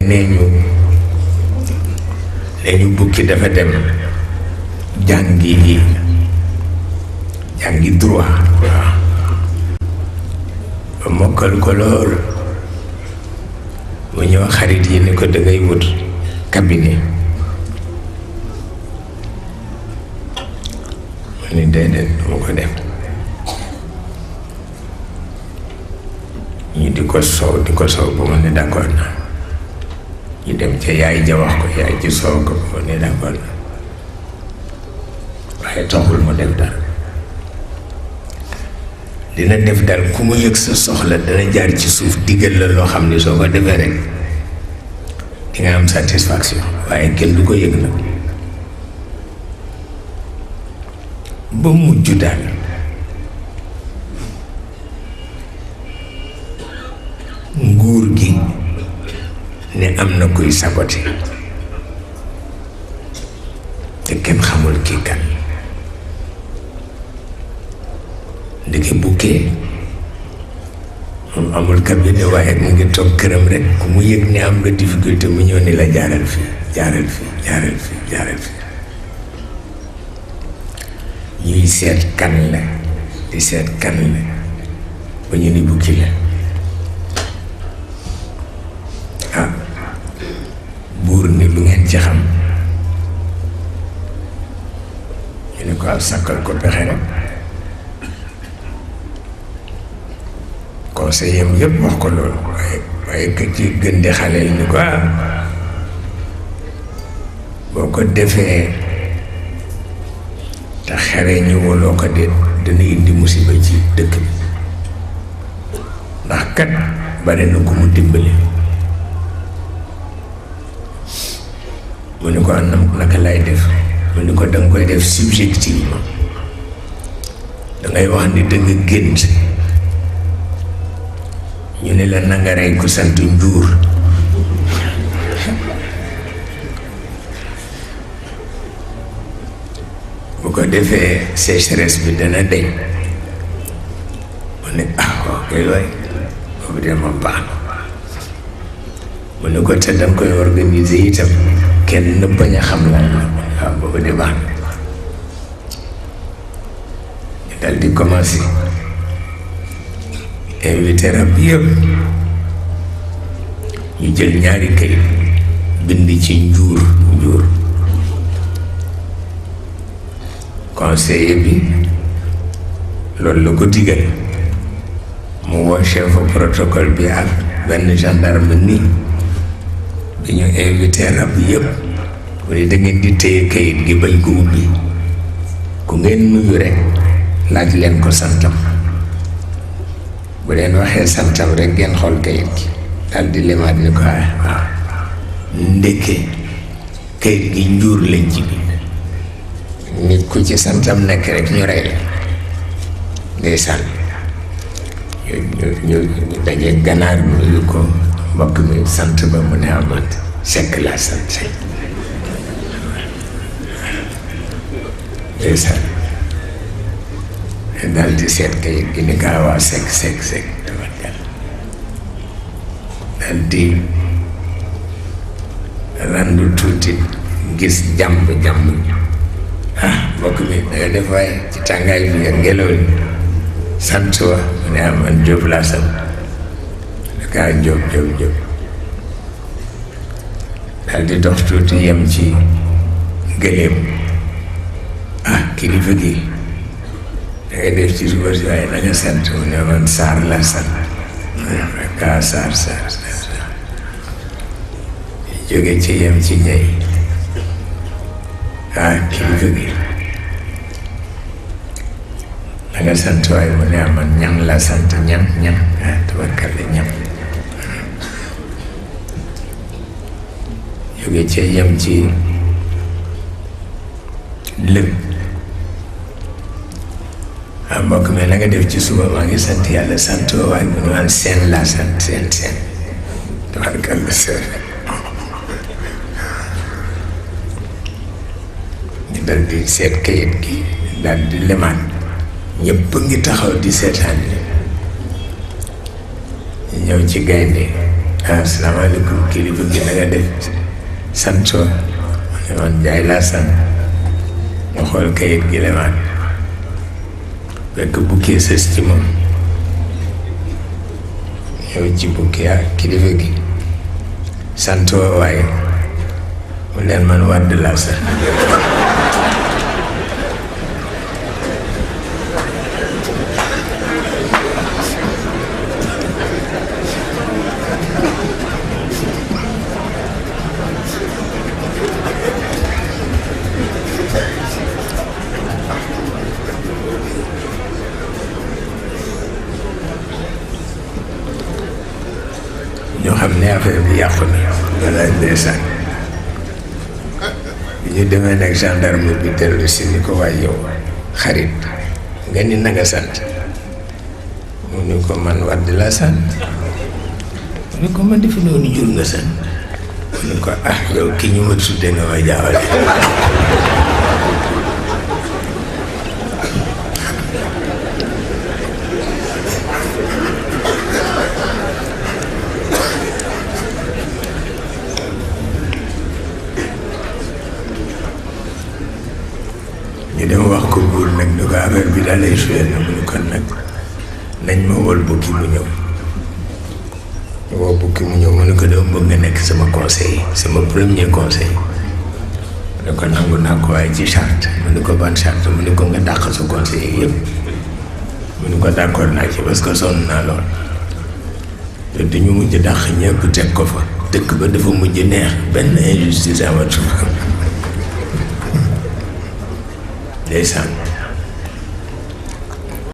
nee ñu bukki dafa dem jàngi droit waaw ba mokkal ko lool mu ñëw xarit yi ni ko dangay wut cabinet mu ni déedéet duma ko def ñu di ko soow ba mu ne d'accord na ñu dem ca yaay ja wax ko yaay ji soow ko ba mu ne d'accord na waaye taxul mu def dara dina def daal ku mu yëg sa soxla dana jaar ci suuf diggal la loo xam ne soo ko defee rek di nga am satisfaction waaye kenn du ko yëg nag ba mujj daal nguur gi ne am na kuy saboté te kenn xamul kii kan ndeke bukkee moom amul cabinet waaye mu ngi toog këram rek ku mu yëg ne am nga difficulté mu ñëw ni la jaaral fii jaaral fii jaaral fii jaaral fii ñuy seet kan la di seet kan la ba ñu ni bukki la ah buur ni lu ngeen ci xam ñu ne ko sàkkal ko pexe rek conseil yam yëpp wax ko loolu waaye ka ci gën di xaleel ni ko boo ko defee te xere ñu woloo ko de dana indi musiba ci dëkk bi ndax kat bare na ko mu dimbali mu ni ko anam naka lay def mu ni ko danga koy def subjectivement dangay wax ni danga gént ñu ne la nanga rey ku sant Njuur bu ko defee sécheresse bi dana deñ mu ne waaw kay waay boobu de ma baax mu ne ko te danga koy organiser itam kenn bañ a xam lan la waaw boobu de baax ñu dal di commencé invité rab yëpp ñu jël ñaari kayit bind ci njuur conseiller bi loolu la ko digal mu woo chef protocole bi ak benn gendarme ni bi ñu invité rab yëpp mu ne da ngeen di téye kayit gi bañ ko ubbi ku ngeen nuyu rek laaj leen ko santam bu leen waxee santam rek ngeen xool kayit gi daal di lemaat ni ko waaw ndeke kayit gi njuur lañ ci bind nit ku ci santam nekk rek ñu rey la ndeysaan ñu daje ganaar nuyu ko mbokk mi sant ba mu ne amat sekk laa sant ndeysaan daal di seet kayit gi ni kaa waa sekk daal di randu tuuti gis jàmb mbokk mi danga def waaye ci tàngaay bi ak ngelaw li sant wa mu ne man Jóob laa sant dakaa Jóob daal di dox tuuti yem ci gëléem kilifa gi dangay def ci suba si waaye nanga sant mu ne man Saar laa sant dakaa Saar jóge ci yem ci ñey kilifa gi danga sant waaye mu ne man Ñaŋ laa sant Ñaŋ tabarkalla Ñaŋ jóge ci yem ci lëg mbokk mi la nga def ci suba maa ngi sant yàlla sant waaye mu ne man Seen laa sant seen tabarkalla seen dal di seet kayit gi dal di lemaat ñëpp ngi taxaw di seetaan ni ñëw ci gaynde asalaamaaleykum kilifa gi na nga def santoo man Njaay laa sant nga xool kayit gi lemaat fekk bukkee sës ci moom ñëw ci bukkee ak kilifa gi santoo waaye mu leen man Wàdd laa sant ñoo xam ne affaire bi yàqu na walla ndeysaan bi ñu demee nag gendarme bi dellu si ni ko waay yow xarit nga ni na nga sant mu ni ko man Wàdd laa sant mu ni ko man defe noonu jur nga sant mu ni ko ah yow ki ñu ma tudde nga ma jaawale ñu dem wax ko buur nag ni ko affaire bi daal lay joué na mu ni kon nag nañ ma wol bukki mu ñëw ñu woo bukki mu ñëw mu ni ko dama bëgg nga nekk sama conseil sama premier conseil mu ne ko nangu naa ko waaye ci charte mu ni ko ban charte mu ni ko nga dàq sa conseil yëpp mu ni ko d'accord naa ci parce que sonn naa lool te dañu mujj dàq ñëpp teg ko fa dëkk ba dafa mujj neex benn injustice amatu fa ndeysaan